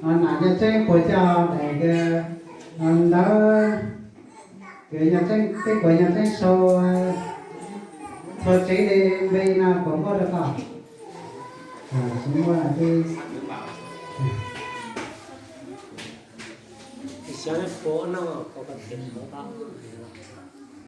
Nam Nyob Tseeb puas coj daim ntawv, kwv Nyob Tseeb, peb puas Nyob Tseeb sau txhua tsev li npe no puas muaj rau koj? Tsis muaj li. Xyov puas noj, puas kom tias puas tau.